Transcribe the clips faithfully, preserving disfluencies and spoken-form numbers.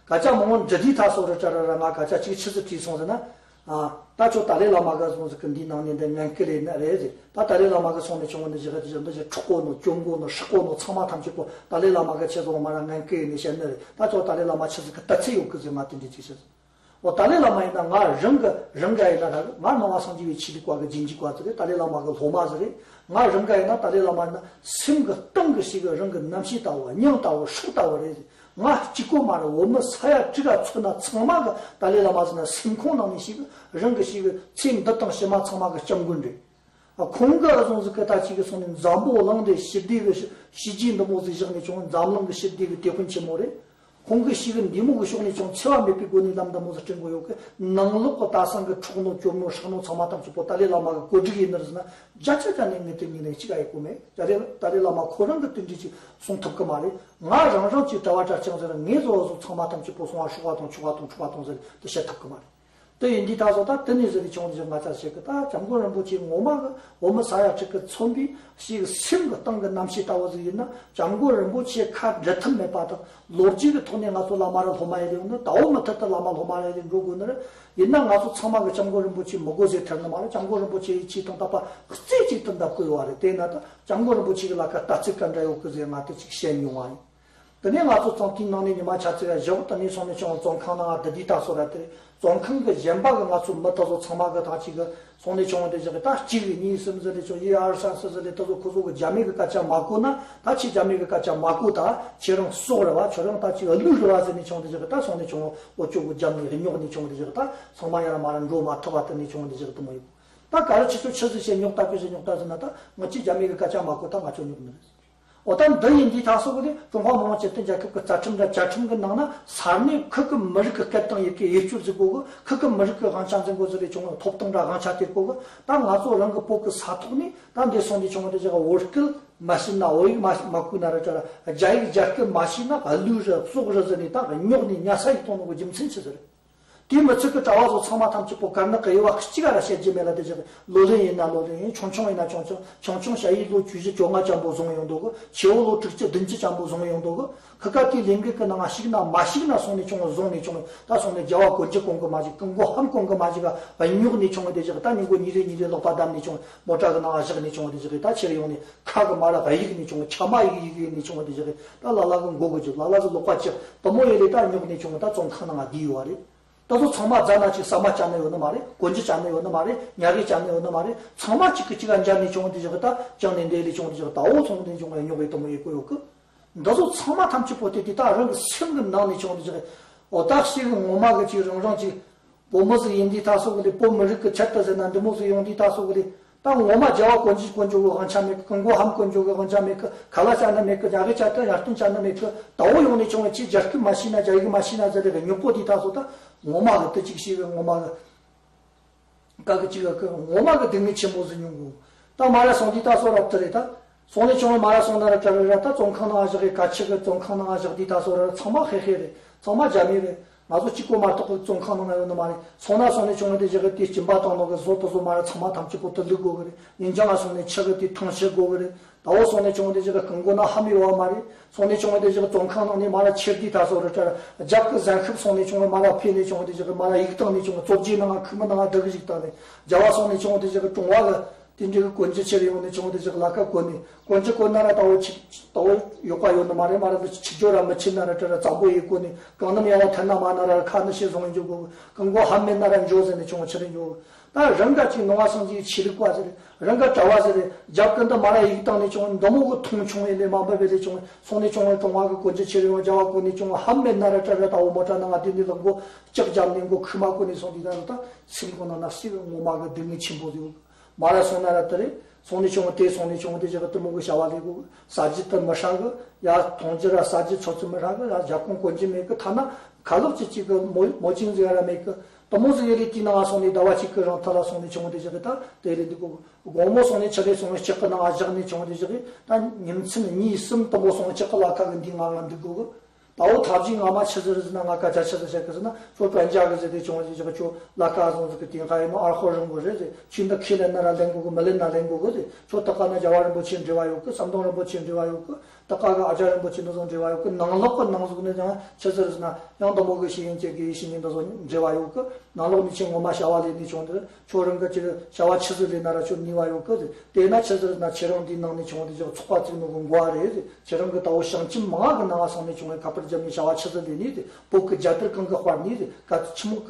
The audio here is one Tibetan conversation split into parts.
སྐད་ཆ་མང་པོ་འདྲི་དུས་ད་སོ་རུ་ཅ་ར་ར་ང་སྐད་ཆ་གཅིག་ཆི་ཟིག་དྲིས་སོང་ཟེར་ན། ཨ། ད་ཁྱོད་ཏཱ་ལའི་བླ་མ་གི་སོང་ཟིག་གི་འདིའི་ནང་ནས་འདི་ངན་སྐུལ་ལས་ན་རེད་ཟེར། ད་ཏཱ་ལའི་བླ་མ་གི་སོང་ནས་ཆུང་བ་འདི་བཞི་གི་འདི་བཞི་འདི་བཞི་འཕྲོག་གོ་ནོ་གྱོན་གོ་ནོ་སྲེག་གོ་ནོ་ཚང་མ་ཐམས་ཅད་པོ་ཏཱ་ལའི་བླ་མ་གི་ཆེད་སོང་མ་ར་ངན་སྐུལ་ནས་བཤད་ནི་རེད། ད་ཁྱོད་ཏཱ་ལའི་བླ་མ་ཆི་ཟིག་གི་ལྟ་ཚུལ་ཡོད་གི་ཟེར་ང་དེ་འདྲ་ཅིག་བཤད་སོང་། འོ་ཏཱ་ལའི་བླ་མ་ཡིན་ན་ང་རང་གི་རང་ག་ཡིན་ན་ར་ང་ནང་བ་སངས་རྒྱས་པའི་ཆོས་ལུགས་པ་གི་རྗེས་འཇུག་པ་ཟིག་རེད། ཏཱ་ལའི་བླ་མ་གི་སློབ་མ་ཟིག་རེད། ང་རང་ག་ཡིན་ན་ཏཱ་ལའི་བླ་མ་ཡིན་ན་སེམས་གི་གཏིང་གི་ཞིག་གི་རང་གི་རྣམ་ཤེས་ལྟ་བུ་སྙིང་ལྟ་བུ་སྲོག་ལྟ་བུ་རེད། ང་གཅིག་པོ་མ་རེད། བོད་མི་ས་ཡ་དྲུག་ག་མཚོན་ན་ཚང་མ་གི་ཏཱ་ལའི་བླ་མ་ཟེར་ན་སེམས་ཁོང་ནང་ནས་ཞིག་གི་རང་གི་ཞིག་གི་ཚེ་འདི་དང་ཕྱི་མ་ཚང་མ་གི་སྐྱབས་མགོན་རེད། ཁོང་གི་བཟུང་ཟིག་གི་ད་ཅིག་གི་སོང་ནས་འཛམ་བུ་གླིང་འདི་ཞི་བདེ་གི་བྱས་རྗེས་འདི་མོ་ཟིག་བཞག་ནས་ཀྱང་འཛམ་གླིང་གི་ཞི་བདེ་གི་དེད་དཔོན་ཆེན་མོ་རེད། ཁོང་གི་ཞིག་གི་འདི་མོ་གི་ཕྱོགས་ནས་ཀྱང་འཚེ་བ་མེད་པའི་སྒོ་ནས་ལམ་འདི་མོ་ཟིག་སྐྲུན་དགོས་ཡོད་གི། ནང་ལོགས་གི་ད་སང་གི་འཕྲོག་ནོ་གྱོན་ནོ་སྲེག་ནོ་ཚང་མ་ཐམས་ཅད་པོ་ཏཱ་ལའི་བླ་མ་གི་བཀོད་སྒྲིག་ཡིན་ནི་རེད་ཟེར་ན་བརྒྱ་ཆ་བརྒྱ་ནས་ངས་དེ་ངས་ནས་གཅིག་ཨ་ཡེ་གོ་མེད། ཏཱ་ལའི་ཏཱ་ལའི་བླ་མ་ཁོ་རང་གི་དེ་འདྲ་ཅིག་གསུང་ཐུབ་གི་མ་རེད། ང་རང་རང་ཅིག་གྲྭ་བ་གྲྭ་རྐྱང་ཟེར་ངས་བཟོ་བཟོ་ཚང་མ་ཐམས་ཅད་པོ་སོང་བ་སྲོག་པ་དང་འཕྲོག་པ་དང་འཕྲོག་པ་དང་ཟེར་དེ་བཤད་ཐུབ་གི་མ་རེད། དེ་ཡིན་དུས་ད་སོ་ད་དེ་ནས་ཟེར་རེ་བྱུང་ཟེར་ང་ཚ་བཤད་གི། ད་སྐྱབས་མགོན་རིན་པོ་ཆེ་ངོ་མ་གི་བོད་མི་ས་ཡ་དྲུག་གི་མཚོན་པའི་ཞིག་སེམས་གི་སྟེང་གི་རྣམ་ཤེས་ལྟ་བུ་ཟིག་ཡིན་ན་སྐྱབས་མགོན་རིན་པོ་ཆེ་ཁ་འབྲལ་ཐབས་མེད་པ་དང་ལོ་རྒྱུས་ཀྱི་ཐོག་ནས་ང་ཚོ་བླ་མ་ར་སློབ་མ་ཡིན་རེ་ཡོང་ན་ད་འོ་མི་ཐད་དུ་བླ་མ་སློབ་མ་ར་ཡིན་འགྲོ་དགོས་ནི་རེད། ཡིན་ན་ང་ཚོ་ཚང་མ་གི་སྐྱབས་མགོན་རིན་པོ་ཆེ་མི་དགོས་ཟེར་ཐལ་ནི་མ་རེད། སྐྱབས་མགོན་རིན་པོ་ཆེ་ཡི་ཆེས་དང་དག་པ་རྩེ་གཅིག་ཏུ་འདེབས་གི་ཡོད་རེད། དེས་ན་ད་སྐྱབས་མགོན་རིན་པོ་ཆེ་གི་ལ་ཁ་ལྟ་ཚུལ་ག་འདྲ་ཡོད་གི་ཟེར་ང་དེ་ཅིག་བཤད་མྱོང་བ་ཡིན། དེ་ནས་ང་ཚོ་ཚང་དེའི་ནང་ནས་ཉི་མ་ཆ་ཚིག་ཡ་བཞག་དེ་ནས་སོང་ནས་བྱུང་བཙོན་ཁང་ནང་བསྡད་དུས་ད་སོ་ར་དེ་རེད། བཙོན་ཁང་གི་གཞན་པ་གི་ང་ཚོ་མི་དེ་ཚོ་ཚང་མ་གི་ཐག་གཅིག་གི་སོང་ནས་བྱུང་བ་དེ་བཞག་གི་ད་གཅིག་གཉིས་གསུམ་ཟེར་ནས་བྱུང་ཡི་ཨར་ས་སི་ཟེར་ནས་དེ་ཚོ་ཁོ་ཚོ་གི་རྒྱ་མི་གི་སྐད་ཆ་མ་གོ་ན་ད་ཁྱེད་རྒྱ་མི་གི་སྐད་ཆ་མ་གོ་ད་ཁྱེད་རང་སྲོག་རེད་བ་ཁྱོད་རང་ད་ཅིག་གླུ་རེད་བ་ཟེར་ནས་བྱུང་བ་དེ་བཞག་གི་ད་སོང་ནས་བྱུང་འོ་ཅོག་གི་རྒྱ་མི་རྙོག་ནས་བྱུང་བ་དེ་བཞག་གི་ད་ཚང་མ་ཡར་མར་འགྲོ་མ་ཐུབ་པ་དེ་ནས་བྱུང་བ་དེ་བཞག་གི་དེ་མོ་ཡོད། ད་ག་རེ་ཁྱེད་ཚོ་ཆི་ཟིག་བྱས་རྙོག་ད་གི་ཟིག་རྙོག་ད་ཟེར་ན་ད་ང་ཅིག་རྒྱ་མི་གི་སྐད་ཆ་མ་གོ་ད་ང་ཚོ་རྙོག་ནི་རེད། འོ་ད་འདི་ཡིན་དུས་ད་སོ་གི་ལས་ཀྲུང་ཧྭ་མི་དམངས་སྤྱི་མཐུན་རྒྱལ་ཁབ་ཀྱི་རྩ་ཁྲིམས་འདྲ་བཅའ་ཁྲིམས་ཀྱི་ནང་ན་ས་གནས་ཁུལ་གྱི་མི་རིགས་ཀྱི་སྐད་དང་ཡི་གེ་དབྱེ་སྤྱོད་ཟིག་དགོས་གི། ཁུལ་གྱི་མི་རིགས་ཀྱི་དབང་ཆ་འཛིན་དགོས་ཟིག་ལས་བྱུང་བའི་ཐོབ་ཐང་འདྲ་དབང་ཆ་དེ་དགོས་གི། ད་ང་ཚོ་རང་གི་བོད་ཀྱི་ས་ཐོག་ནས་ད་འདི་སོང་དུས་བྱུང་བ་དེ་ཞིག་བོད་སྐད་མ་ཤེས་ན་བོད་ཡིག་མ་མ་གོ་ན་ར་ཅ་ར་རྒྱ་ཡིག་རྒྱ་སྐད་མ་ཤེས་ན་གླུ་རེད་སྲོག་རེད་ཟེར་ནས་ད་རྙོག་ནས་ཉལ་ས་ཡིག་གཏོང་ནོ་གི་རྒྱུ་མཚན་ཆི་ཟིག་རེད། དེའི་མི་ཚོགས་ཀྱི་གྲྭ་བ་ཚོ་ཚང་མ་ཐམས་ཅད་པོ་གར་ནག་གི་དབྱེ་བ་གཅིག་ག་ར་བཤད་རྒྱུ་མེད་ལ། དེ་བཞག་ལོ་ལོན་ཡིན་ན་ལོ་ལོན་ཡིན། ཆུང་ཆུང་ཡིན་ན་ཆུང་ཆུང་། ཆུང་ཆུང་ཞ་ཡི་ལོ་བཅུ་བཞི་བཅོ་ལྔ་ཙམ་པོ་བཟུང་ཡོང་འདུག་གི། ཆེ་བོ་ལོ་དྲུག་ཅུ་བདུན་ཅུ་ཙམ་པོ་བཟུང་ཡོང་འདུག་གི། ཁི་ཀ་དེའི་ལས་འགུལ་གི་ནང་ཞུགས་ན་མ་ཞུགས་ན་སོང་ནས་ཆུང་བཟུང་ནས་ཆུང་ད་སོང་ནས་རྒྱལ་བ་དཀོན་མཆོག་དཀོན་གི་མ་ཞིག་སྐུ་མགོ་ཧམ་དཀོན་གི་མ་ཞིག་ག་རྙོག་ནས་ཆུང་དེ་བཞག་ད་ཉིན་གོ་ཉིན་རེ་ཉིན་རེ་ལོག་པ་བསྡམས་ནས་ཆུང་མོ་ཊ་གི་ནང་བཞག་ནས་ཆུང་དེ་བཞག་ད་ཕྱིར་ཡོང་ནས་ཁ་གི་མ་ར་ག་ཡིག་ནས་ཆུང་ཆ་མ་ཡིག་ཡིག་ནས་ཆུང་དེ་བཞག་ད་ལ་ལ་གི་མགོ་གི་ཅིག་ལ་ལ་གི་ལོག་པ་ཅིག་དུ་མོ་ཡིན་རེ་ད་རྙོག་ནས་ཆུང་ད་བཙོན་ཁང་ནང་བསྡད་ཡོད་རེད། ད་ཚོ་ཚང་མ་རྫ་ན་ཅིག་ཟ་མ་བཅའ་ནི་ཡོད་ནི་མ་རེད། གོན་རྒྱུ་བཅའ་ནི་ཡོད་ནི་མ་རེད། ཉལ་རས་བཅའ་ནི་ཡོད་ནི་མ་རེད། ཚང་མ་གཅིག་གི་གཅིག་ག་འཇར་ནས་བྱུང་དེ་བཞག་གི་ད་བཅང་ནས་འདས་ལས་བྱུང་དེ་བཞག་གི་ད་འོ་ཚོང་དེ་བྱུང་གི་རྙོག་གི་དུ་མོ་ཡེ་གོ་ཡོད་གི། འདི་ཚོ་ཚང་མ་ཐམས་ཅད་པོ་དེ་དེ་ད་རང་གི་སེམས་གི་ནང་ནས་བྱུང་དེ་བཞག་གི། འོ་ད་ཞིག་གི་ངོ་མ་གི་ཅིག་རང་རང་ཅིག་བོད་མི་ཟིག་ཡིན་དུས་ད་སོ་གི་ལས་བོད་མི་རིགས་གི་ཆེད་དུ་ཟེར་ན་འདི་མོ་ཟིག་ཡོང་དུས་ད་སོ་གི་ལས། ད་ངོ་མ་རྒྱལ་བ་དཀོན་མཆོག་དཀོན་མཆོག་གི་དབང་ཆ་མེད་གི། སྐུ་མགོ་ཧམ་དཀོན་མཆོག་གི་དབང་ཆ་མེད་གི། ཁ་ལག་བཅའ་ནི་མེད་གི། ཉལ་རས་བཅའ་ནི་ཡར་སྟོན་བཅའ་ནི་མེད་གི། ད་འོ་ཡོང་ནས་བྱུང་བའི་ཆེས་རྒྱ་སྐད་མ་ཤེས་ན་རྒྱ་ཡིག་མ་ཤེས་ན་ཟེར་རེ་གི་རྙོག་པོ་དེ་ད་སོ་ད་ངོ་མ་གི་དུ་ཅིག་ཤེས་གི་ངོ་མ་གི་ག་གི་ཅིག་གི་ངོ་མ་གི་སྡུག་བསྔལ་ཆེན་པོ་ཟིག་མྱོང་གི། ད་མ་ར་སོང་དུས་ད་སོ་རབ་ཏུ་རེད་ད། སོང་ནས་བྱུང་བའི་མ་ར་སོང་ན་ར་ཏྲ་ར་ར་ད་བཙོན་ཁང་ནང་བཞག་གི་ག་ཆི་གི་བཙོན་ཁང་ནང་བཞག་དུས་ད་སོ་ར་ཚང་མ་ཧེ་ཧེ་རེད། ཚང་མ་རྒྱ་མི་རེད། ང་ཚོ་གཅིག་པོ་མ་གཏོགས་པའི་བཙོན་ཁང་ནང་ང་ཡོད་ནི་མ་རེད། སོང་ན་སོང་ནས་བྱུང་བ་དེ་བཞག་གི་དེ་སྦྱིན་པ་བཏང་ནོ་གི་བཟོ་དེ་བཟོ་མ་ར་ཚང་མ་ཐམས་ཅད་པོ་དུ་བླུག་དགོས་གི་རེད། ཉིན་རྒྱང་ང་སོང་ནས་ཆུ་གི་དེ་ཐང་ཆད་དགོས་གི་རེད། ད་འོ་སོང་ནས་བྱུང་བ་དེ་བཞག་གི་སྐུ་མགོ་ན་ཧ་མི་ཡོད་བ་མ་རེད། སོང་ནས་བྱུང་བ་དེ་བཞག་གི་བཙོན་ཁང་ནང་ནས་མ་ར་ཆེར་དུས་ད་སོ་ར་ཏྲ་ར་རྒྱབ་གི་གཟན་ཤུབས་སོང་ནས་བྱུང་བ་མ་ར་ཕེ་ནས་བྱུང་བ་དེ་བཞག་གི་མ་ར་ཡིག་བཏང་ནས་བྱུང་བ་བཙོ་བཅོས་ནང་ང་ཁུག་མ་ནང་ང་སྡུག་གི་ཞིག་བཏང་ནས་རྒྱལ་བ་སོང་ནས་བྱུང་བ་དེ་བཞག་གི་ཀྲུང་བ་གི་དེ་འདྲའི་གི་གོན་རྒྱུ་ཆེར་ཡོང་ནས་བྱུང་བ་དེ་བཞག་གི་ལ་ཁ་གོན་ནས་གོན་རྒྱུ་གོན་ན་ར་ད་འོ་ཆི་ད་འོ་ཡོད་པ་ཡོད་ནི་མ་རེད། མ་ར་འདི་ཆི་ཇོ་ར་མི་ཆི་ན་ར་ཏྲ་ར་གཙང་པོ་ཡིན་གོན་ནས་གང་ནམ་ཡང་ལ་ཐན་ན་མ་ན་ར་ཁ་ནི་ཤེས་བཟུང་འཇོག་གོ་གི། སྐུ་མགོ་ཧ་མེད་ན་ར་འཇོག་ཟེར་ནས་བྱུང་བ་ཆི་རེད་འཇོག་གི། ད་རང་ག་ཅིག་ནང་བ་སངས་རྒྱས་ཆོས་ལུགས་པ་ཟེར་རང་ག་གྲྭ་བ་ཟེར་རྒྱབ་ཀུན་ཏུ་མ་ར་ཡིག་བཏང་ནས་བྱུང་འདི་མོ་གི་མཐོང་ཆུང་ཡིན་ནས་མ་འབབ་པའི་ལས་བྱུང་སོང་ནས་བྱུང་བའི་ཀྲུང་ཧྭ་གི་གོན་རྒྱུ་ཆེར་ཡོང་རྒྱ་བ་གོན་ནས་བྱུང་ཧ་མེད་ན་ར་ཏྲ་ར་ད་འོ་མོ་ཏྲ་ནང་ང་དེ་ནས་ལག་མགོ་ལྕགས་རྒྱབ་ནས་མགོ་ཁུག་མ་གོན་ནས་སོང་དུས་ད་ད་སེམས་ཁོང་ནང་ན་སྲིད་པའི་ངོ་མ་གི་སྡུག་བསྔལ་ཆེན་པོ་ཡོད། མ་ར་སོང་ན་ར་དེ་རེད། སོང་ནས་བྱུང་བ་དེ་སོང་ནས་བྱུང་བ་དེ་བཞག་གི་དེ་མོ་གི་བྱ་བ་ལས་གོ་ཟ་རྒྱུ་དེ་མི་ཧྲ་གི། ཡ་འཐུང་རྒྱུ་ར་ཟ་རྒྱུ་ཚོ་ཚོ་མི་ཧྲ་གི། ཡ་རྒྱབ་ཁུང་གོན་རྒྱུ་མེད་གི། ཐ་ན་ཁ་ལག་ཅིག་ཅིག་གི་མོ་མོ་ཅིང་ཟེར་ར་མེད་གི། དེ་མོ་ཟིག་ཡེ་ལས་དེའི་ནང་ང་སོང་ནས་ཟླ་བ་གཅིག་གི་རིང་ཐག་ལ་སོང་ནས་བྱུང་བ་དེ་བཞག་གི་ད་དེ་རེད་འདུག་གོ་དགོང་མོ་སོང་ནས་ཆུ་རེ་སོང་ནས་ལྕགས་གི་ནང་ང་བཞག་ནས་བྱུང་བ་དེ་བཞག་གི་ད་ཉིན་མཚན་གཉིས་གསུམ་དེ་མོ་སོང་ལྕགས་གི་ལ་ཁ་གི་འདི་ང་ང་འདུག་གོ་གི། ད་འོ་ཐབས་ཇུས་སྔ་མ་ཆི་ཟིག་རེད་ཟེར་ན་ང་སྐད་ཆ་ཆི་ཟིག་བཤད་གི་ཟེར་ན་ཁྱོད་དྲན་རྒྱ་གི་ཟེར་དེ་བྱུང་བ་ཟེར་གི་ཁྱོད་ལ་ཁ་བཟུང་ཟིག་གི་དེ་ག་ཡིན་ནོ་ཨར་ཧོ་རིང་པོ་རེད་ཟེར། ཁྱོད་འདི་ཁས་ལེན་ན་ར་ལེན་དགོས་གི་མི་ལེན་ན་ལེན་དགོས་གི་ཟེར། ཁྱོད་ད་ག་ན་རྒྱལ་བ་རིན་པོ་ཆེ་འབྲེལ་བ་ཡོད་གི། ཟམ་གདོང་རིན་པོ་ཆེ་འབྲེལ་བ་ཡོད་གི། ད་ཀ་གི་ཨ་ཅག་རིན་པོ་ཆེ་འདི་ཚོ་འབྲེལ་བ་ཡོད་གི། ནང་ལོགས་གི་ནང་ཟུག་ནས་ཀྱང་ཆི་ཟེར་ཟེར་ན་ཡང་དུ་མོ་གི་ཤེས་ཡོན་ཅན་གི་ཡེ་ཤེས་གཉེན་འདི་ཚོ་འབྲེལ་བ་ཡོད་གི། ནང་ལོགས་ནས་ཁྱེད་ངོ་མ་བྱ་བ་ལས་ནས་བྱུང་འདི། ཁྱོད་རང་གི་ཅིག་བྱ་བ་ཆི་ཟིག་ལས་ན་ར་ཁྱོད་ནུས་པ་ཡོད་གི་ཟེར། དེས་ན་ཆི་ཟེར་ན་ཁྱེད་རང་འདིའི་ནང་ནས་བྱུང་འདི་ཅིག་ཚོགས་པ་བཙུགས་ནོ་གི་འགོ་བ་རེད་ཟེར། ཁྱེད་རང་གི་ད་བོ་ཞིང་ཁྱིམ་མང་གི་ནང་སོང་ནས་བྱུང་བའི་ཁ་པར་རྒྱབ་ནས་བྱ་བ་ཆི་ཟིག་ལས་ནས་ཟེར། བོད་གི་རྒྱལ་དར་གང་གི་དཔར་ནས་ཟེར། ག་ཆི་མོ་ག་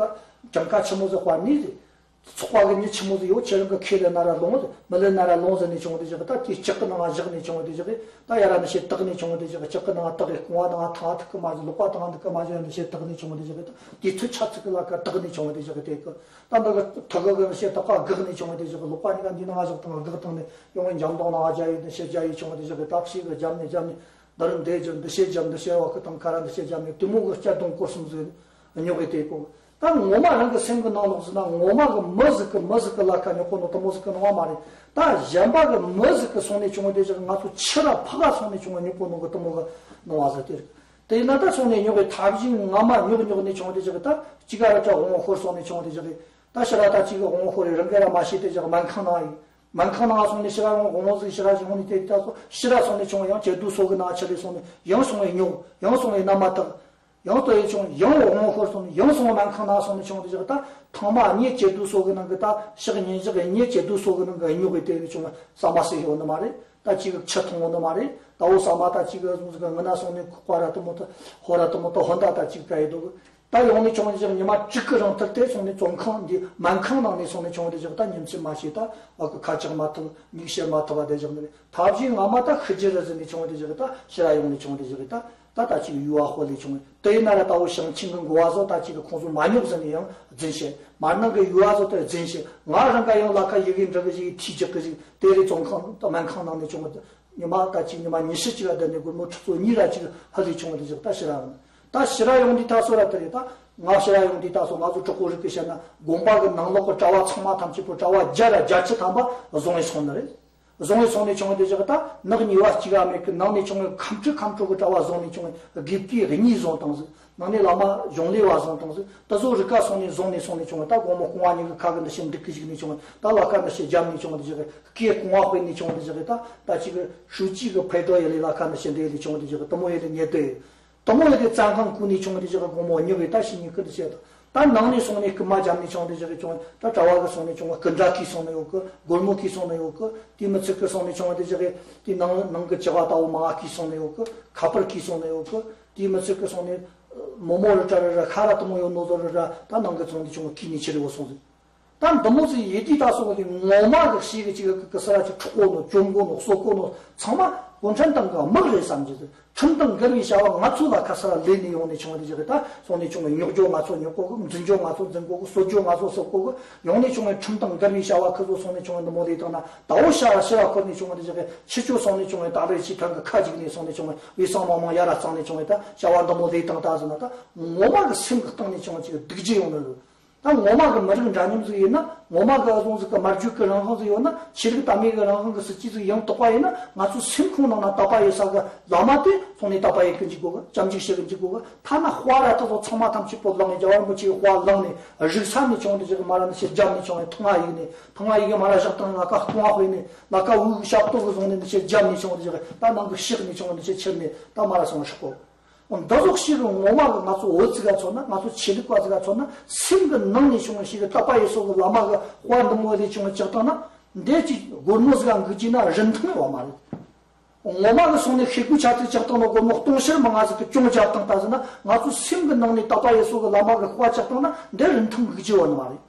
གྲངས་ཀ་ཆི་མོ་ཟིག་དཔར་ནས་ཟེར། ཚོགས་པ་གི་མྱི་ཆི་མོ་ཟིག་ཡོད། ཁྱེད་རང་གི་ཁས་ལེན་ན་ར་ལོངས་ཟེར། མི་ལེན་ན་ར་ལོངས་ཟེར་ནས་བྱུང་བ་དེ་བཞག་གི། ད་དེ་ལྕགས་གི་ནང་ང་བཞག་ནས་བྱུང་བ་དེ་བཞག་གི། ད་ཡ་ར་ནི་ཤེད་བཏགས་ནས་བྱུང་བ་དེ་བཞག་གི། ལྕགས་གི་ནང་ང་བཏགས་གི། རྐང་བ་ནང་ང་ཐང་ཐུག་གི་མ་བཞག། ལག་པ་དང་ཐུག་གི་མ་བཞག། ཡ་ནི་ཤེད་བཏགས་ནས་བྱུང་བ་དེ་བཞག་གི། ད་དེ་ཚོ་ཆ་ཚིག་གི་ལ་ཁ་བཏགས་ནས་བྱུང་བ་དེ་བཞག་གི། དེ་གི་ད་འདི་གི་ཐུག་གི་གི་ཤེད་བཏགས་པ་བཀག་ནས་བྱུང་བ་དེ་བཞག་གི། ལག་པ་གཉིས་ཀ་འདི་ནང་ང་བཞག་དང་བཀག་བཏང་ནས་ཡོང་བའི་འཇམ་ཏོང་ནང་ང་བརྒྱབ་ཡོད། ནི་ཤེད་བརྒྱབ་ཡོད་བྱུང་བ་དེ་བཞག་གི། ད་ཕྱིས་གི་བརྒྱབ་ནས་བརྒྱབ་ནས། འདི་རུ་འདི་བརྒྱབ། འདི་ཤེད་བརྒྱབ། འདི་ཤེད་བ་གི་དང་ཁ་ར་འདི་ཤེད་བརྒྱབ་ནས་དེ་མོ་གི་སྐྱ་དུང་སྐོར་གསུམ་ཟིག་ཉོ་གི། དེ་གོ། ད་ངོ་མ་རང་གི་སེམས་གི་ནང་ལོགས་ཟིན་ན་ངོ་མ་གི་མི་ཟིག་གི་མི་ཟིག་གི་ལ་ཁ་ཉོ་གོ་ནོ་དེ་མོ་ཟིག་གི་ནོ་བ་མ་རེད། ད་གཞན་པ་གི་མི་ཟིག་གི་སོང་ནས་བྱུང་བ་དེ་ཅིག་ང་ཚོ་ཕྱི་ར་ཕ་ག་སོང་ནས་བྱུང་བ་ཉོ་གོ་ནོ་གི་དེ་མོ་གི་ནོ་བ་ཟིག་དེ་རེད། དེ་ཡིན་ན་ད་སོང་ནས་ཉོ་གི་ཐབས་ཤེས་ངོ་མ་ཉོ་གི་ཉོ་གི་ནས་བྱུང་བ་དེ་ཅིག་ད་གཅིག་ག་ར་ཅག་དབང་ཤོར་སོང་ནས་བྱུང་བ་དེ་ཅིག་ད་ཕྱི་ར་ད་གཅིག་གི་དབང་ཤོར་རེད། རང་གི་ར་མ་ཤེས་དེ་ཅིག་སྨན་ཁང་ནང་ཡིན། སྨན་ཁང་ནང་སོང་ནས་ཕྱི་ར་ཡང་དབང་ཟིག་ཕྱི་ར་ཡོང་ནས་དེ་ད་སོ་ཕྱི་ར་སོང་ནས་བྱུང་ཡང་ཇེ་སྡུག་སོ་གི་ནང་ཆ་ལས་སོང་ནས་ཡང་སོང་བའི་ཉོ། ཡང་སོང་བའི་ན་མ་དག་ཡང་ལྟོས་ཡས་བྱུང་། ཡང་དབང་ཤོར་སོང་ནས་ཡང་སོང་སྨན་ཁང་ནང་སོང་ནས་བྱུང་། དེ་བཞག་ད་ཐང་མ་གཉིས་ཇེ་སྡུག་སོ་གི་ནང་གི་ད་ཕྱག་གཉིས་བཞག་གཉིས་ཇེ་སྡུག་སོ་གི་ནང་གི་རྙོག་གི་དེ་ནས་བྱུང་། ཟ་མ་ཟོས་ཡོང་ནི་མ་རེད། ད་གཅིག་གི་ཆུ་འཐུང་ཡོང་ནི་མ་རེད། ད་འོ་ཟ་མ་ད་གཅིག་གི་ཟུང་ཟིག་གི་ངི་ན་སོང་ནས་ཁོག་པ་ར་དེ་མོ་ད་ཧོ་ར་དེ་མོ་ད་ཧོན་ད་ད་གཅིག་ག་ཡི་འདུག་ད་ཡོང་ནས་བྱུང་། དེ་བཞག་ཉི་མ་དྲུག་གི་རིང་ཐུར་དེ་སོང་ནས་བཙོན་ཁང་འདི་སྨན་ཁང་ནང་ནས་སོང་ནས་བྱུང་། དེ་བཞག་ད་ཉིན་མཚན་མ་ཤེས། ད་བ་གི་ཁ་ཆག་མ་ཐུབ། མིག་ཤེས་མ་ཐུབ་པ་དེ་བཞག་ནི་རེད། ཐབས་ཤེས་ངོ་མ་ད་ཤི་རྒྱུ་རེད་ཟེར་ནས་བྱུང་། དེ་བཞག་ད་ཕྱི་ར་ཡོང་ནས་བྱུང་། དེ་བཞག་ད། ད་ད་ཅིག་ཡུལ་བ་ཧོ་ལས་བྱུང་། དེ་ཡིན་ན་ར་ད་བོ་ཞིང་ཆེན་གི་འགོ་བ་ཚོ་ད་ཅིག་གི་ཁོང་ཚོ་མ་ཉོབ་ཟིན་ནས་ཡང་རྫུན་བཤད། མར་ནང་གི་ཡུལ་བ་ཚོ་དེ་རྫུན་བཤད། ང་རང་ག་ཡང་ལ་ཁ་ཡི་གེ་འབྲི་གི་ཞིག་ཐིག་རྒྱག་གི་ཞིག་དེ་རེད། བཙོན་ཁང་ད་སྨན་ཁང་ནང་ནས་བྱུང་། ཉི་མ་ད་ཅིག་ཉི་མ་ཉི་ཤུ་ཅིག་ལ་བསྡད་ནས་སྒོར་མོ་ཁྲི་ཚོ་གཉིས་ར་ཅིག་ཧ་ལས་བྱུང་། དེ་ཞིག་ད་ཕྱི་ར་ཡོང་། ད་ཕྱི་ར་ཡོང་དུས་ད་སོ་ར་དེ་རེད། ད་ང་ཕྱི་ར་ཡོང་དུས་ད་སོ་ང་ཚོ་གྲོགས་པོ་རིགས་གི་བཤད་ན་དགོན་པ་གི་ནང་ལོགས་གི་གྲྭ་བ་ཚང་མ་ཐམས་ཅད་པོ་གྲྭ་བ་བརྒྱ་ར་བརྒྱད་ཅུ་ཐམ་པ་བཟུང་ཡས་སོང་ནི་རེད། བཟུང་བའི་སོང་ནས་བྱུང་བའི་དེ་བཞག་ད་ནག་ཉེས་པ་གཅིག་ཨ་མེད་གི། ནང་ནས་བྱུང་བའི་ཁམས་ཁྲི་ཁམས་ཁྲོ་གི་གྲྭ་བ་བཟུང་ནས་བྱུང་བའི་དགེ་བཀས་གཉིས་བཟུང་བཏང་ཟིག་ནང་ནས་བླ་མ་གཞུང་ལས་པ་བཟུང་བཏང་ཟིག་ད་གཟོད་རི་ཀ་སོང་ནས་བཟུང་ནས་སོང་ནས་བྱུང་བ། ད་དགོང་མོ་རྐང་བ་གཉིས་ཀྱི་ཁ་གི་འདི་ཞིག་འདུག་གི་བཞག་ནས་བྱུང་བ། ད་ལ་ཁ་འདི་ཞིག་རྒྱབ་ནས་བྱུང་བ་དེ་བཞག་གི། སྐེ་རྐང་བ་དཔེ་ནས་བྱུང་བ་དེ་བཞག་གི། ད་ད་ཅིག་གི་ཧྲུའུ་ཅི་གི་ཕེ་ཏོ་ཡེ་ལེ་ལ་ཁ་འདི་ཞིག་འདི་ཡེ་ལེ་བྱུང་བ་དེ་བཞག་གི། དེ་མོ་ཡེ་ལེ་ཉེ་དེ། དེ་མོ་ཡོད་དེ་བཙོན་ཁང་ཁུག་ནས་བྱུང་བ་དེ་བཞག་གི། དགོང་མོ་ཉི་བའི་ད་ཕྱི་ཉིན་སྐུ་འདི་བྱས་དང་། ད་ནང་ནས་སོང་ནས་རྐུན་མ་རྒྱབ་ནས་བྱུང་བ་དེ་བཞག་གི་བྱུང་། ད་གྲྭ་བ་གི་སོང་ནས་བྱུང་བ་རྐུན་འདྲ་གིས་སོང་ནས་ཡོད་གི། སྒོར་མོ་གིས་སོང་ནས་ཡོད་གི། དེ་མི་ཚིག་གི་སོང་ནས་བྱུང་བ་དེ་བཞག་གི། དེ་ནང་ནང་གི་བྱ་བ་ལྟ་བུ་མང་གིས་སོང་ནས་ཡོད་གི། ཁ་པར་གིས་སོང་ནས་ཡོད་གི། དེ་མི་ཚིག་གི་སོང་ནས་མོ་མོ་རི་ཏྲ་རི་ར་ཁ་ར་དེ་མོ་ཡོད་ནོ་ཟོ་རི་ར་ད་ནང་གི་ཚོང་དེ་བྱུང་བ་གིས་ནས་ཕྱི་རི་བོ་སོང་ཟིག་ད་འདི་མོ་ཟིག་ཡེ་དུས་ད་སོ་གི་ངོ་མ་གི་ཤེས་གི་ཅིག་གི་གི་སི་ར་ཅིག་འཕྲོག་གོ་ནོ་བཅོམ་གོ་ནོ་གསོད་གོ་ནོ་ཚང་མ་གུང་ཁྲན་ཏང་གི་དམག་རེད་བསམ་གྱི་ཟིག་ཁྲིམས་དང་འགལ་བའི་བྱ་བ་ང་ཚོ་ལ་ཁ་སི་ར་ལས་ནས་ཡོང་ནས་བྱུང་བ་དེ་ཅིག་གི། ད་སོང་ནས་བྱུང་བའི་རྙོག་རྒྱུ་ང་ཚོ་རྙོག་གོ་གི། འཛིན་རྒྱུ་ང་ཚོ་འཛིན་གོ་གི། གསོད་རྒྱུ་ང་ཚོ་གསོད་གོ་གི། ཡོང་ནས་བྱུང་བའི་ཁྲིམས་དང་འགལ་བའི་བྱ་བ་ཁི་ཚོ་སོང་ནས་བྱུང་བའི་འདི་མོ་ལས་བཏང་ན། ད་འོ་ཤ་ར་ཤི་ར་འཁོར་ནས་བྱུང་བ་དེ་ཅིག་གི། ཕྱི་ཆོས་སོང་ནས་བྱུང་བའི་ད་རེ་ཕྱི་ཐང་གི་ཁ་ཅིག་ནས་སོང་ནས་བྱུང་བའི་བའི་སང་མང་མང་ཡ་ར་གཙང་ནས་བྱུང་བའི་ད་བྱ་བ་འདི་མོ་ལས་བཏང་ད་ཟིན་ན། ད་ངོ་མ་གི་སེམས་གི་སྟེང་ནས་བྱུང་བ་ཅིག་གི་སྡུག་རྒྱུ་ཡོང་ནི་རེད། ད་ངོ་མ་གི་མི་རིགས་འདྲ་མཉམ་ཟིག་ཡིན་ན། ངོ་མ་གི་ཨ་ཟུང་ཟིག་གི་སྨྲ་བརྗོད་གི་རང་དབང་ཟིག་ཡོད་ན། ཆོས་ལུགས་དད་མོས་གི་རང་དབང་གི་སྲིད་ཇུས་ཟིག་ཡང་དག་པ་ཡིན་ན། ང་ཚོའི་སེམས་ཁོང་ནང་ན་དད་པ་ཡོད་ས་གི་བླ་མ་དེ་སོང་ནས་དད་པ་ཡེད་གི་འཇུག་དགོས་གི། སྐྱབས་འཇུག་བྱེད་གི་འཇུག་དགོས་གི། ཐ་ན་དཔའ་ར་དེ་ཚོ་ཚང་མ་ཐམས་ཅད་པོ་བླངས་ནས། རྒྱལ་བ་རིན་པོ་ཆེའི་དཔའ་བླངས་ནས། རིག་ས་ནས་བྱུང་བ་དེ་ཅིག་གི་མ་ར་ནི་ཞེ་རྒྱབ་ནས་བྱུང་བའི་ཐང་ང་ཡིག་ནས། ཐང་ང་ཡིག་གི་མ་ར་བཞག་སྟངས་ལ་ཀ་རྐང་བ་དཔེ་ནས། ལ་ཀ་དབུགས་ཞབས་ཏོག་གི་བཟུང་ནས་ནི་ཞེ་རྒྱབ་ནས་བྱུང་བ་དེ་ཅིག་གི། ད་ནང་གི་ཕྱག་ནས་བྱུང་བ་ནི་ཞེ་ཁྱེར་ནས་ད་མ་ར་སོང་ཧྲིག་གོ་འདི་ཟོག་ཞིག་གི་ངོ་མ་གི་ང་ཚོ་བོད་ཅིག་ག་མཚོན་ན། ང་ཚོ་ཆོས་ལུགས་པ་ཅིག་ག་མཚོན་ན། སེམས་གི་ནང་ནས་བྱུང་བ་ཞིག་གི་དད་པ་ཡེད་ས་གི་བླ་མ་གི་དཔའ་འདི་མོ་ལས་བྱུང་བ་ཅིག་བཏང་ན། འདི་ཅིག་སྒོར་མོ་ཟིག་ག་འགུག་རྒྱུ་ན་རིན་ཐང་ཡོད་མ་རེད། ངོ་མ་གི་སོང་ནས་ཤེལ་སྒོ་ཆ་ཚིག་ཅིག་བཏང་ན་སྒོར་མོ་སྟོང་ཕྱུར་མང་ང་ཟིག་གི་གྱོང་རྒྱབ་བཏང་ད་ཟེར་ན། ང་ཚོ་སེམས་གི་ནང་ནས་དད་པ་ཡེད་ས་གི་བླ་མ་གི་དཔའ་ཅིག་བཏང་ན་འདི་རིན་ཐང་འགུག་རྒྱུ་ཡོད་ནི་མ་རེད།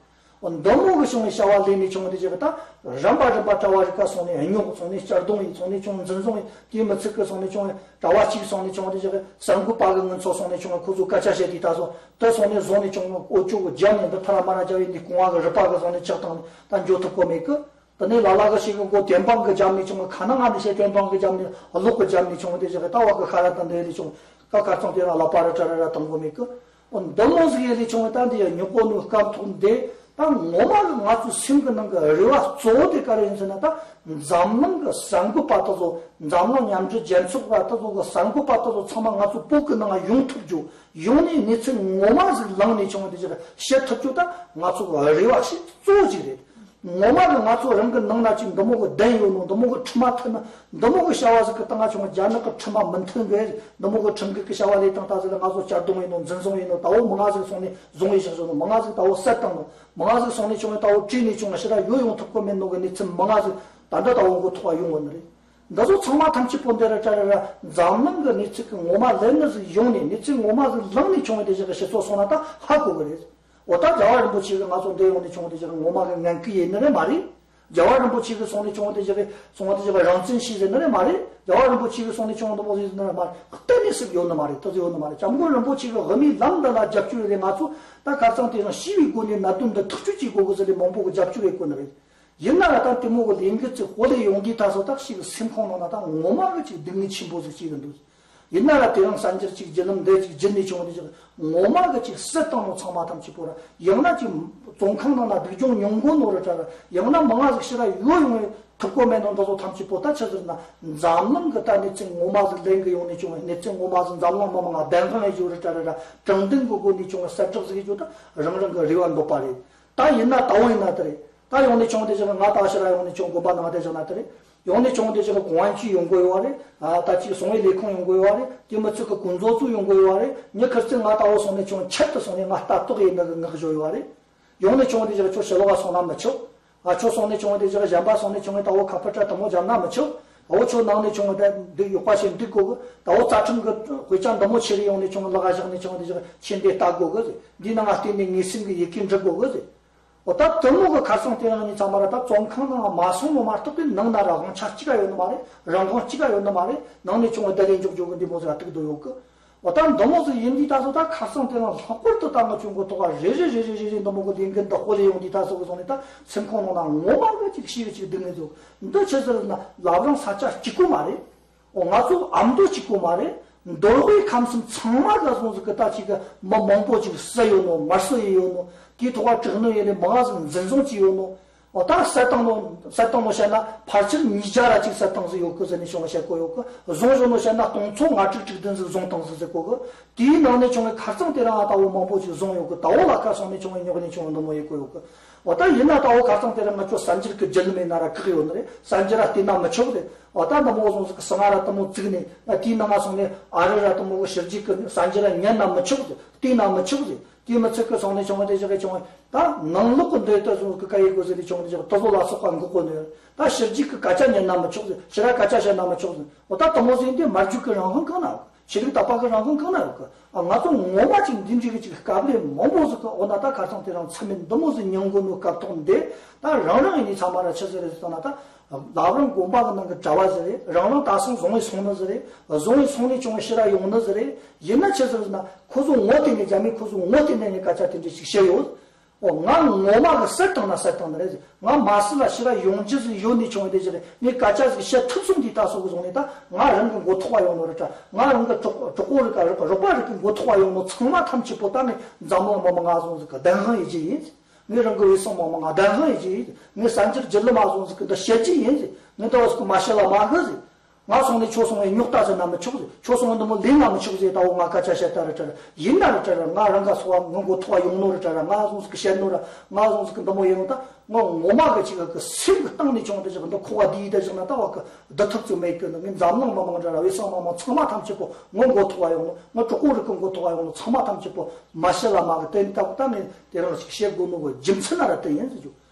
འོ་འདི་མོ་གི་བྱུང་བའི་བྱ་བ་ལས་ནས་བྱུང་བ་དེ་ཅིག་གི། ད་རིམ་པ་རིམ་པ་གྲྭ་བ་རིགས་ཀ་སོང་ནས་རྙོག་སོང་ནས་གཅར་རྡུང་ཡིན། སོང་ནས་བྱུང་འཛིན་བཟུང་ཡིན། དེ་མི་ཚིག་གི་སོང་ནས་བྱུང་བའི་གྲྭ་བ་གཅིག་སོང་ནས་བྱུང་བ་དེ་ཅིག་གི། གསར་འགོད་པ་གི་ངོ་ཚོ་སོང་ནས་བྱུང་བའི་ཁོ་ཚོ་སྐད་ཆ་བཤད་དུས་ད་སོ་དེ་སོང་ནས་བཟུང་ནས་བྱུང་བའི་འོ་ཅོག་གི་རྒྱབ་ནས་འདི་ཐ་ར་མ་ར་རྒྱབ་ཡིན། འདི་རྐང་བ་གི་རུས་པ་གི་སོང་ནས་ཆག་བཏང་ནས་ད་འགྱོ་ཐུབ་གོ་མེད་གི། དེ་ནས་ལ་ལ་གི་ཞིག་གི་མགོ་བདེན་དཔང་གི་རྒྱབ་ནས་བྱུང་བའི། ཁ་ན་ང་ནི་ཞེ་བདེན་དཔང་གི་རྒྱབ་ནས་གློག་གི་རྒྱབ་ནས་བྱུང་བ་དེ་ཅིག་གི། ད་བ་གི་ཁ་ར་དང་འདི་ལས་བྱུང་ཀ་ཁ་ཚང་དེ་ར་ལ་པ་ར་ཏྲ་ར་ར་བཏང་གོ་མེད་གི། འོ་འདི་མོ་ཟིག་ཡེ་ལས་བྱུང་བ་ད་འདི་ཡ་ཉོ་གོ་ནོ་སྐབས་ཐོག་འདི་ད་ངོ་མ་གི་ང་ཚོའི་སེམས་གི་ནང་གི་རེ་བ་གཙོ་བོ་དེ་ག་རེ་ཡིན་ཟེར་ན། ད་འཛམ་གླིང་གི་གསར་འགོད་པ་དེ་ཚོ། འཛམ་གླིང་མཉམ་འབྲེལ་རྒྱལ་ཚོགས་པ་དེ་ཚོ་གི་གསར་འགོད་པ་དེ་ཚོ་ཚང་མ་ང་ཚོའི་བོད་གི་ནང་ཡོང་ཐུབ་རྒྱུ། ཡོང་ནས་གནས་ཚུལ་ངོ་མ་ཟིག་བླངས་ནས་བྱུང་བ་དེ་ཅིག་བཤད་ཐུབ་རྒྱུ་ད་ང་ཚོ་གི་རེ་བ་ཞིག་གཙོ་བོ་ཅིག་རེད། ངོ་མ་གི་ང་ཚོ་རང་གི་ནང་ན་ཅིག་འདི་མོ་གི་གདེང་ཡོད་ནོ། འདི་མོ་གི་ཁྲིམས་མ་མཐུན་ན། འདི་མོ་གི་བྱ་བ་ཟིག་གི་སྟེང་ང་བྱུང་བ་རྒྱ་ནག་གི་ཁྲིམས་མ་མི་མཐུན་གི། འདི་མོ་གི་ཁྲིམས་འགལ་གི་བྱ་བ་ལས་དང་ད་ཟིག་ལ་ང་ཚོ་གཅར་རྡུང་ཡིན་ནོ། འཛིན་བཟུང་ཡིན་ནོ། ད་བོ་མི་ང་ཟིག་སོང་ནས་བཟུང་ཡི་བཞག་བཞག་ནོ། མི་ང་ཟིག་ད་བོ་བསད་བཏང་ནོ། མི་ང་ཟིག་སོང་ནས་བྱུང་བ་ད་བོ་བྲོས་ནས་བྱུང་བ་ཕྱིར་ར་ཡོང་ཐུབ་གི་མེད་ནོ་གི་གནས་ཚུལ་མི་ང་ཟིག་ད་འདི་ད་བོ་མགོ་ཐོག་བ་ཡོང་བ་ནི་རེད། འདི་ཚོ་ཚང་མ་ཐམས་ཅད་པོ་འདི་ར་ཅ་ར་ར་འཛམ་གླིང་གི་གནས་ཚུལ་གི་ངོ་མ་ལེན་ནི་ཟིག་ཡོང་ནས། གནས་ཚུལ་ངོ་མ་ཟིག་བླངས་ནས་བྱུང་བ་དེ་ཞིག་གི་སྤྱི་ཚོགས་སོང་ན་ད་ཧ་གོ་གི་རེད། འོ་ད་རྒྱལ་བ་རིན་པོ་ཆེ་གི་ང་ཚོ་འདི་ཡོང་ནས་བྱུང་བ་དེ་ཞིག་གི་ངོ་མ་གི་ངན་སྐུལ་ཡིན་ནི་རེད་མ་རེད། རྒྱལ་བ་རིན་པོ་ཆེ་གི་སོང་ནས་བྱུང་བ་དེ་ཞིག་གི་སོང་བ་དེ་ཞིག་གི་རང་བཙན་ཞིག་ཟེར་ནི་རེད་མ་རེད། རྒྱལ་བ་རིན་པོ་ཆེ་གི་སོང་ནས་བྱུང་བ་འདི་མོ་ཟིག་ཟེར་ནི་རེད་མ་རེད། གཏན་ནས་ཟིག་ཡོད་ནི་མ་རེད། དེ་ཟིག་ཡོད་ནི་མ་རེད། སྐྱབས་མགོན་རིན་པོ་ཆེ་གི་དབུ་མའི་ལམ་འདི་ལ་རྒྱབ་སྐྱོར་ཡོད་རེད། ང་ཚོ་ད་ཁ་སང་དེ་རིང་ཞི་བའི་སྒོ་ནས་གནད་དོན་འདི་ཐག་གཅོད་བྱེད་དགོས་གི་ཟེར་ནས་མང་པོ་གི་རྒྱབ་སྐྱོར་ཡོད་གོ་ནི་རེད། ཡིན་ན་ལ་ད་དེ་མོ་གི་ལས་འགུལ་ཅིག་ཧོ་ལེ་ཡོང་དུས་ད་སོ་ད་ཞིག་སེམས་ཁོང་ནང་ན་ད་ངོ་མ་གི་ཅིག་སྡུག་བསྔལ་ཆེན་པོ་ཟིག་སྐྱེ་གི་འདུག་ཡིན་ན་ལ་དེ་རིང་གསར་འགྱུར་ཅིག་བརྒྱུད་ལམ་འདི་ཅིག་བརྒྱུད་ནས་བྱུང་བ་དེ་ཅིག་ངོ་མ་གི་ཅིག་བསད་བཏང་ནོ་ཚང་མ་ཐམས་ཅད་པོ་ར། ཡང་ན་ཅིག་བཙོན་ཁང་ནང་ན་སྡུག་སྦྱོང་མྱོང་གོ་ནོ་ར་ད་ར། ཡང་ན་མི་ང་ཟིག་ཕྱིར་ར་ཡོང་ཡོང་ཐུབ་གོ་མེད་ནོ་འདི་ཚོ་ཐམས་ཅད་པོ་ད་ཆི་ཟེར་ན། འཛམ་གླིང་གི་ད་གནས་ཚུལ་ངོ་མ་ཟིག་ལེན་གི་ཡོང་ནས་བྱུང་བ། གནས་ཚུལ་ངོ་མ་ཟིག་འཛམ་གླིང་མི་མང་ང་བདེན་དཔང་ཡེ་རྒྱུ་ར་ད་ར་ར། དྲང་བདེན་གི་སྒོ་ནས་བྱུང་བ་གསལ་བསྒྲགས་ཟིག་ཡེ་རྒྱུ་ད་རང་རང་གི་རེ་བ་འདོད་པ་རེད། ད་ཡིན་ན་ད་བོ་ཡིན་ན་དེ་རེད། ད་ཡོང་ནས་བྱུང་བ་དེ་ཞིག་ང་ད་ཕྱིར་ར་ཡོང་ནས་བྱུང་དགོན་པ་ནང་དེ་ཞིག་ན་དེ་རེད། ཡོང་ནས་བྱུང་བ་དེ་ཞིག་གོང་ཆེན་ཡོང་གོ་ཡོད་རེད། ཨ་ད་ཅིག་སོང་བའི་ལས་ཁུངས་ཡོང་གོ་ཡོད་རེད། དེ་མི་ཚོད་ཀྱི་ཀུན་རྫོང་ཚོ་ཡོང་གོ་ཡོད་རེད། མྱི་ཁིར་ཚོས་ང་ད་བོ་སོང་ནས་བྱུང་ཆེད་དུ་སོང་ནས་ང་ལྟ་རྟོག་ཡེ་ནི་གི་ངག་བཞོ་ཡོད་རེད། ཡོང་ནས་བྱུང་བ་དེ་ཞིག་ཁྱོད་ཕྱི་ལོགས་ལ་སོང་ན་མི་ཆོག་ཨ་ཁྱོད་སོང་ནས་བྱུང་བ་དེ་ཞིག་གཞན་པ་སོང་ནས་བྱུང་བའི་ད་བོ་ཁ་པར་ཏྲ་དུ་མོ་བརྒྱབ་ན་མི་ཆོག་ཨ་བོ་ཁྱོད་ནང་ནས་བྱུང་བ་དེ་འདི་ཡོག་པ་ཞིག་འདུག་གོ་གི། ད་བོ་རྩ་ཁྲིམས་ཀྱི་དཔེ་ཆ་འདི་མོ་ཁྱེར་ཡོང་ནས་བྱུང་བ་ལག་ག་བཞག་ནས་བྱུང་བ་དེ་ཞིག་ཁྱེད་འདི་ལྟ་དགོ་གི་ཟེར། འདི་ནང་ང་བལྟས་ནས་ངེས་སེམས་ཀྱི་ཡི་གེ་འབྲི་དགོ་གི་ཟེར། འོ་ད་དེ་མོ་གི་ཁ་སང་དེ་རིང་ནི་ཚང་མ་ར་ད་བཙོན་ཁང་ནང་མ་སོང་ནོ་མ་གཏོགས་པའི་ནང་ན་ར་དབང་ཆ་གཅིག་ག་ཡོད་ནི་མ་རེད། རང་དབང་གཅིག་ག་ཡོད་ནི་མ་རེད། ནང་ནས་བྱུང་བ་བརྡ་ལན་འཇོག་འཇོག་གི་འདི་མོ་ཟིག་ཨ་ཐུག་འདུག་ཡོད་གི། འོ་ད་འདི་མོ་ཟིག་ཡིན་དུས་ད་སོ་ད་ཁ་སང་དེ་རིང་ལྷག་པར་དུ་ད་ང་ཆུང་གོ་ཐོག་ག་རེ་རེ་རེ་རེ་རེ་རེ་འདི་མོ་གི་ལས་འགན་འདི་ཧོ་ལེ་ཡོང་དུས་ད་སོ་གི་སོང་ནས་ད་སེམས་ཁོང་ནང་ན་ངོ་མ་གི་ཅིག་ཤི་གི་ཅིག་སྡུག་བསྔལ་འདུག་འདི་ཆི་ཟེར་ན་བླ་བྲང་ས་ཆ་གཅིག་པོ་མ་རེད། འོ་ང་ཚོ་ཨ་མདོ་གཅིག་པོ་མ་རེད། མདོ་དབུས་ཁམས་གསུམ་ཚང་མ་ག་སོང་ཟིག་གི་ད་ཅིག་གི་མི་མང་པོ་ཅིག་བསད་ཡོད་ནོ། དམར་གསོད་ཡེ་ཡོད་ནོ། དེའི་ཐོག་ག་དྲག་གནོན་ཡེ་ནས་མི་ང་ཟིག་འཛིན་བཟུང་བྱས་ཡོད་ནོ། འོ་ད་བསད་བཏང་ནོ་བསད་བཏང་ནོ་བཤད་ན་ཕལ་ཆེར་ཉིས་བརྒྱ་ར་ཅིག་བསད་བཏང་ཟིག་ཡོད་གི་ཟེར་ནས་བྱུང་བ་བཤད་གོ་ཡོད་གི། བཟུང་བཞག་ནོ་བཤད་ན་སྟོང་ཚོ་ལྔ་དྲུག་དྲུག་བདུན་ཟིག་བཟུང་བཏང་ཟིག་ཟེར་གོ་གི། དེའི་ནང་ནས་བྱུང་བའི་ཁ་རྩང་དེ་རིང་ཨ་ད་བོ་མང་པོ་ཅིག་བཟུང་ཡོད་གི། ད་བོ་ལ་ཁ་སང་ནས་བྱུང་བའི་རྙོག་ནས་བྱུང་བ་འདི་མོ་ཡེ་གོ་ཡོད་གི། འོ་ད་ཡིན་ན་ད་བོ་ཁ་སང་དེ་རིང་ང་ཚོ་གསར་འགྱུར་གི་བརྒྱུད་ལམ་ཡིན་ན་ར་ཁག་ཡོད་ནི་རེད། གསར་འགྱུར་ར་བལྟས་ན་མི་ཆོག་རེད། འོ་ད་འདི་མོ་བཟུང་ཟིག་གི་སང་ང་ར་དེ་མོ་བཙུགས་ནས་ང་དེའི་ནང་ང་སོང་ནས་ཨ་རི་ར་དེ་མོ་གི་ཕྱི་རྒྱལ་གི་གསར་འགྱུར་ར་ཉན་ན་མི་ཆོག་རེད། བལྟས་ན་མི་ཆོག་རེད། དེ་མི་ཚད་གི་སོང་ནས་བྱུང་བ་དེ་ཞིག་གི་བྱུང་བ་ད་ནང་ལོག་གི་འདི་ལྟ་བཟུང་གི་ཀ་ཡེ་གོ་ཟེར་ནས་བྱུང་བ་དེ་ཞིག་དེ་ཚོ་ལ་སོགས་པ་འགོག་གོ་ནི་རེད། ད་ཕྱི་རྒྱལ་གི་སྐད་ཆ་ཉན་ན་མི་ཆོག་རེད། ཕྱི་ར་སྐད་ཆ་བཤད་ན་མི་ཆོག་རེད། འོ་ད་དེ་མོ་ཟིག་ཡིན་དུས་མ་རྒྱུག་གི་རང་དབང་གང་ན་ཡོད་གི། ཆོས་ལུགས་དད་པ་གི་རང་དབང་གང་ན་ཡོད་གི། ཨ་ང་ཚོ་ངོ་མ་ཅིག་འདི་འདྲའི་གི་ཅིག་སྐབས་ལས་མང་པོ་ཟིག་གི་འོ་ན་ད་ཁ་སང་དེ་རིང་མཚམས་མེད་འདི་མོ་ཟིག་མྱོང་གོ་ནོ་སྐབས་ཐོག་འདི་ད་རང་རང་ཡིན་ནི་ཚང་མ་ར་ཆི་ཟིག་རེད་ཟེར་ན་ད་བླ་བྲང་དགོན་པ་གི་ནང་གི་གྲྭ་བ་ཟིག་རེད། རང་རང་ད་སོང་བཟུང་བའི་སོང་ནི་ཟིག་རེད། བཟུང་བའི་སོང་ནས་བྱུང་བའི་ཕྱིར་ར་ཡོང་ནི་ཟིག་རེད། ཡིན་ན་ཆི་ཟིག་རེད་ཟེར་ན་ཁོ་ཚོ་ངོ་དེ་ནས་རྒྱ་མིས་ཁོ་ཚོ་ངོ་དེ་ནས་ནས་སྐད་ཆ་དེ་འདྲ་ཞིག་བཤད་ཡོད། འོ་ང་ངོ་མ་གི་བསད་བཏང་ན་བསད་བཏང་ནི་རེད་ཟེར། ང་མ་སྲིད་ལ་ཕྱིར་ར་ཡོང་རྒྱུ་ཟིག་ཡོད་ནི་བྱུང་བ་དེ་ཟིག་རེད། ངས་སྐད་ཆ་ཟིག་བཤད་ཐུབ་སོང་དུས་ད་སོ་གི་བཟུང་ནས་ད་ང་རང་གི་མགོ་ཐོག་བ་ཡོང་ནོ་རེད་དྲ། ང་རང་གི་གྲོགས་གྲོགས་པོ་རིགས་ཀ་རོགས་རོགས་པ་རིགས་ཀྱི་མགོ་ཐོག་བ་ཡོང་ནོ་ཚང་མ་ཐམས་ཅད་པོ་ད་ངས་འཛམ་གླིང་མི་མང་ང་བཟུང་ཟིག་གི་བདེན་དཔང་ཡེ་རྒྱུ་ཡིན། ངས་རང་གི་འོས་སྲུང་མི་མང་ང་བདེན་དཔང་ཡེ་རྒྱུ་ཡིན། ངས་གསར་འགྱུར་བརྒྱུད་ལམ་མ་བཟུང་ཟིག་གི་འདི་བཤད་རྒྱུ་ཡིན། ངས་ད་བ་ཟིག་གི་མ་བཤད་ལ་མ་གི་ཟིག་ང་སོང་ནས་ཁྱོད་སོང་བའི་རྙོག་དྲ་ཟེར་ན་མི་ཆོག་ཟེར། ཁྱོད་སོང་བའི་འདི་མོ་ལས་ན་མི་ཆོག་ཟེར། ད་འོ་ང་སྐད་ཆ་བཤད་ད་ར་ཁྲ་ར་ཡིན་ན་ར་ཁྲ་ར་ང་རང་ག་སོ་བ་ངི་མགོ་ཐོག་བ་ཡོང་ནོ་ར་ཁྲ་ར་ང་བཟུང་ཟིག་གི་བཤད་ནོ་ར་ང་བཟུང་ཟིག་གི་འདི་མོ་ཡིན་ནོ་ད་ང་ངོ་མ་གི་ཅིག་གི་སེམས་གི་གཏིང་ནས་བྱུང་དེ་ཅིག་འདི་ཁོ་བ་དེ་ཡིན་དེ་ཅིག་ན་ད་བ་གི་བསྡུ་ཐུབ་ཚོད་མེད་གི་ནི། ངས་འཛམ་གླིང་མི་མང་ར་ར་འོས་སྲུང་མི་མང་ཚང་མ་ཐམས་ཅད་པོ་ངི་མགོ་ཐོག་བ་ཡོང་ནོ། ངི་གྲོགས་པོ་རིགས་གི་མགོ་ཐོག་བ་ཡོང་ནོ། ཚང་མ་ཐམས་ཅད་པོ་མ་བཤད་ལ་མ་གི་དེ་ད་ད་ངས་དེ་རང་ཞིག་བཤད་དགོས་ནོ་གི་རྒྱུ་མཚན་ན་ར་དེ་ཡིན་ཟེར་རྒྱུ།